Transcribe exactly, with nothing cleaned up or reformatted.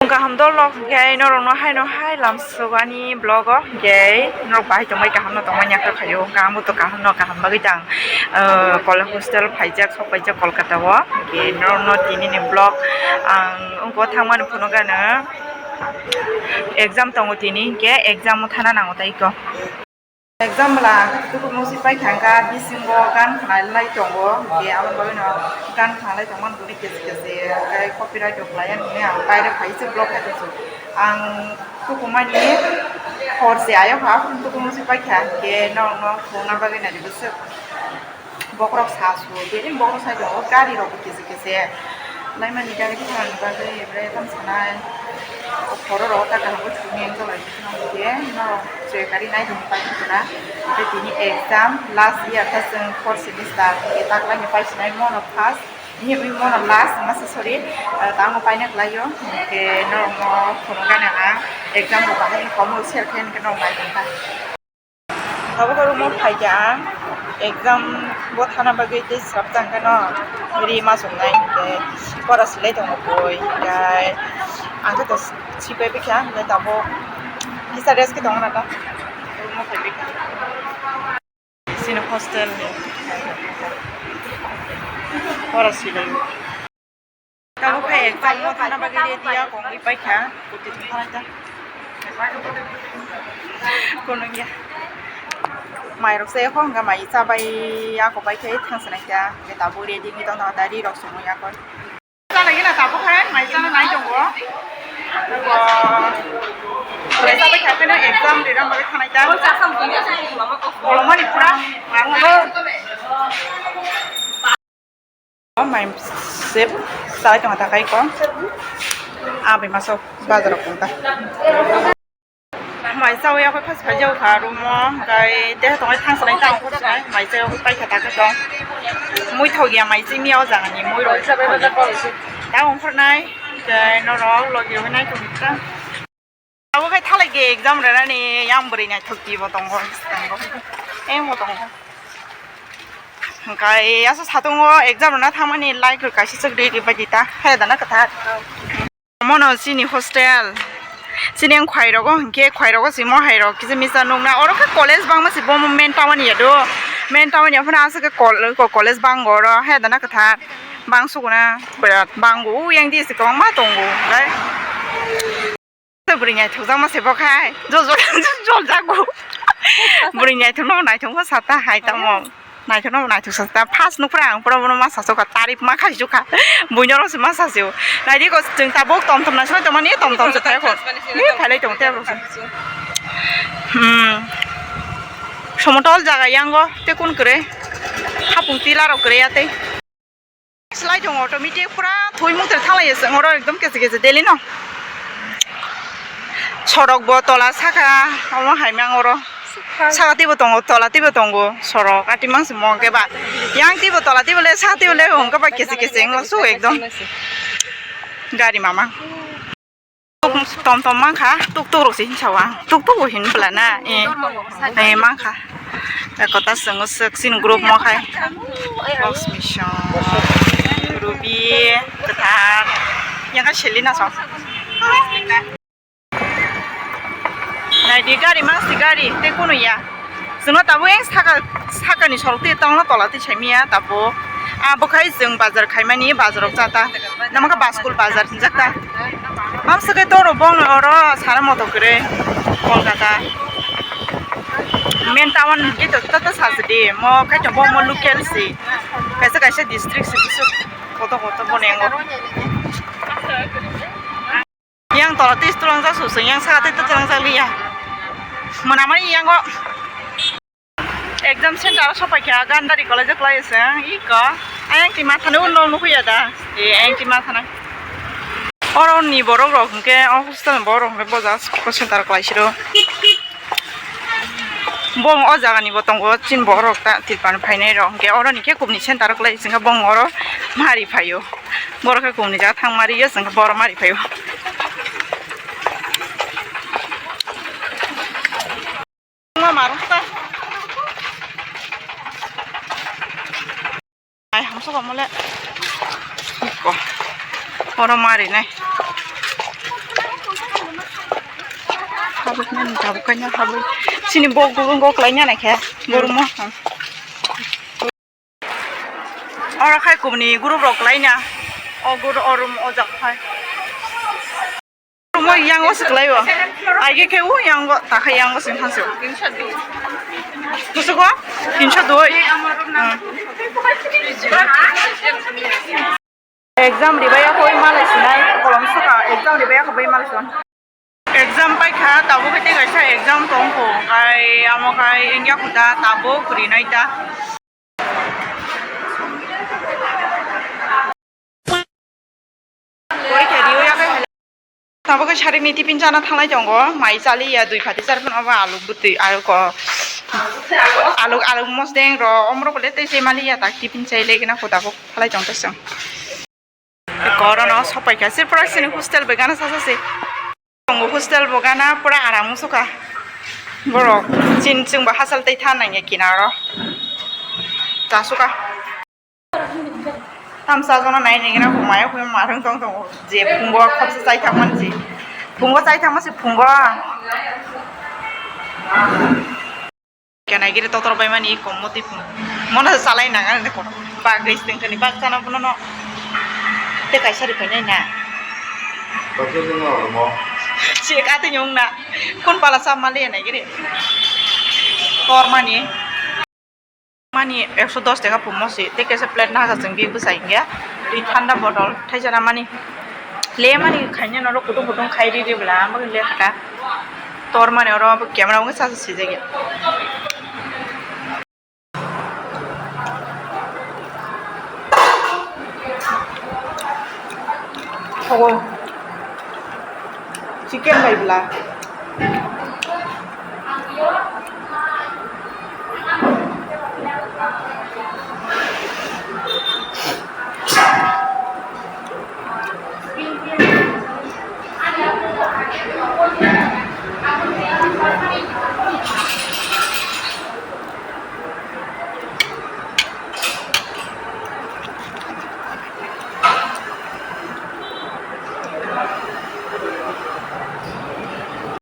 Kaham dol rok hwnkhe norokno haino hai lamsogani vlog o hwnkhe norok bahai tongbai kaham no tongmani akhar khaio. Hwnkhe ang bo to kaham no kaham bagwi tang, ah, college hostel phaijak, sok paijak Kolkata o. Hwnkhe norokno tini ni vlog ang wngkha thangmani phunukgano exam tongo tini, hwnkhe exam o thana nango tei ko. Exam bwla tubuno se paikha, hwnkha bisingo gan khnalai tongo, hwnkhe aboni bagwino gan khnalai tongmani hwnwi kesi kesi khe copyright rok khlai ya hwnwi ang baire phai se block khai tongsu. Ang tukumani hor se ayokha, aphuru tubuno se paikha, hwnkhe norokno phunukna bagwi naidi bwswk. Bokrok sa su, bini bokrok sai tongo, gari rok kisi kisi. Laimani gari bwskango bagwi, oborok tam sanai. Khoro rok ta kaham bo sumi wng tonglaidi, hwnkhe norok je gari nai tongwi pai tongkha na. Tei tini exam last year khe chwng fourth semester, hwnkhe taklaini pai sinai mono first, bini ui mono last, masa sorry, tango paina kwlaio. Hwnkhe norokno phunukgana ang, exam bo bahai khe komo share khe hwnkhe norok nai tongkha. Tabuk room o phaikha ang, exam bo thana bagwi tei swrapjak hwnkhe no ri ma chumnai hwnkhe pora silai tongo boi, hwnkhe ang khe to sipai bikha, hwnkhe tabuk kisa rest khe tongna ta room o phaibaikha. Chini hostel ni pora silai. Tabuk khe exam no thana bagwi ready ya, kongwi paikha, koti thung thanai ta. Kono ya. Mai rok se khong ga mai chabai ya, ko bai khe thang sanai ta. Ke tabuk ready ni tong ta, ri rok sumui ya ko. Chalai gina tabuk khe mai chana nai tongo. Ko. Exam ri rang bagwi thanai ta. Kolomani pura. Mai sep salai tongma takai ko. Aboi maso bazar o kung ta. Mai chawi akhoi phas phai jao kha room o, kai te tong thang salai tang ko sai mai chawi paikha ta tong. Mui thok ya mai chini o jaga ni mui rok. Ta ongkhor nai, kai norok logi o nai tong ta. Abo khai thalai ge exam rwnani yang bwrwi naithok tibo tongo, tongo. Emo tongo. Hwnkhe aswk satungo exam rwna thangmani like rwk kaisa chwk ri ri bai di ta. Hai da na kwthar. Mono chini hostel. Chini ang khwai rogo hwnkhe khwai rogo simo hai rok kisa misa nukna. Oro khe college bangma se bo main town ya do. Main town ya phano aswk khe kol-, college bango oro. Hai da na kwthar. Bang sukuna. Birat bango. U yang di se kwbangma tongo. Gai. Bwrwi naithokjakma se bo khai. Jo, jo, jol jago. Bwrwi naithokno naithokma sata hai tamo. Naithokno naithok sata. First nukphra ang pura bono ma sasoka, tarif ma khaisukha. Buino rok se ma sasio. Naidi ko chwng tabuk tom tom naisai tongmani tom tom se thai ko. Ni phailai tong te rok se. Hmm. Somotol jaga yango te kun kwrwi. Hapung tila rok kwrwi ya tei. Slai tongo automatic pura thwi muktre thalai se oro ekdom kese kese daily no. Sorok bo tola saka omo hai mang oro. Saka teibo tongo, tola teibo tongo sorok. Ati mang se mo hwnkhe ba. Yang teibo tola teibo le saka teibo le hwnkhe ba kese kese wngla su ekdom. Gari mama. Tuk tuk tom tom mankha, tuk tuk rok se hinsa o ang, tuk tuk bo hin bwla na, eh, eh, mankha. Kota swngo swk chini group mo khai. Box mission, ruby, kwthar, yang kha Selina song. Naidi gari mangsi gari, tei kunu ya. Chwngno tabuk yang saka, sakani sorok twi tongno tola twi saimanya tabuk. Abo khai chwng bazar khaimani bazar rok chata. Namo khe Baskul bazar hinjak ta. Mamsa khe toro bongni oro sara moto kwrwi Kolkata. Main town gate o tata sajadi. Mo khai to bo mo local si. Kaisa kaisa district si bisu koto koto bo nengo. Yang tola tei twlangjak su chwng yang saka tei twlangjak liya. Mwnamani yango exam center o sopaikha Gandhari college o kwlai chwng iko. Ayang tima thani ulo nukhuya da. E ayang tima thana. Oro ni borok rok hwnkhe o hostel ni borok rok hwnkhe boja center kwlai siro. Bong o jaga ni bo tongo chini borok ta Tripura ni phainai rok hwnkhe oro ni khe kubuni center o kwlai chwngkhe bong oro mari phaio. Borok khe kubuni jaga thang mari ya, chwng khe borok mari phaio. Ma marok ta. Ai, hamsa ba mole. Ko. Oro mari nai. Tabuk nani tabuk kaina habwi. Sini bok bok bok laina na khe. Borok mo. Oro khai kubuni group rok laina. O group orum o jak khai. Mo yang o siklai o. Aige khe u yang o ta khai yang o sing thansi o. Kusugo? Tinsho dui. Hmm. Exam ribai ya koi malai sinai, kolom suka, exam ribai ya koi malai son. Exam pai kha, tabuk khe tei kaisa exam tong kho, kai amo kai wngya kho da, tabuk rinai ta. Porikha riwi ya khe. Tabuk khe sari ni tiffin chana thanglai tongo, mai chali ya dui phati char phano ba alu bwtwi, alu ko, alu, alu mosdeng ro, omro kole tei se mali ya tak tiffin chai le gina kho tabuk thanglai tong tong. Korono sopai kha, sir pura sini hostel bai gana sasa se. Tongo hostel bo gana pura aram wngsuka. Borok chin chwngbo hachal tei tha nangya kinaro. Chasuka. Tamsa jono nai nai gana humaya humaya marwng tong tongo. Je phungo khopsa chai thangmani je. Phungo chai thangma se phungo. Kenai giri totor bai mani kom moti phung. Mono salai nang ani kono. Bag ris teng kani bag chana bono no. Te kaisa ri painai na. Bakso sing no mo. Si ka te nyong na. Kun pala sa mali nai giri. Tor mani. Mani ekso dos taka pumo si. Te kaisa plate na ka jeng bi bwsai ya. Ri thanda bottle thaisa na mani. Le mani khaina norok kutung kutung khai ri ri bla, amo le kha. Tor mani oro camera wngwi sa sijak ya. Obo chicken bai bla.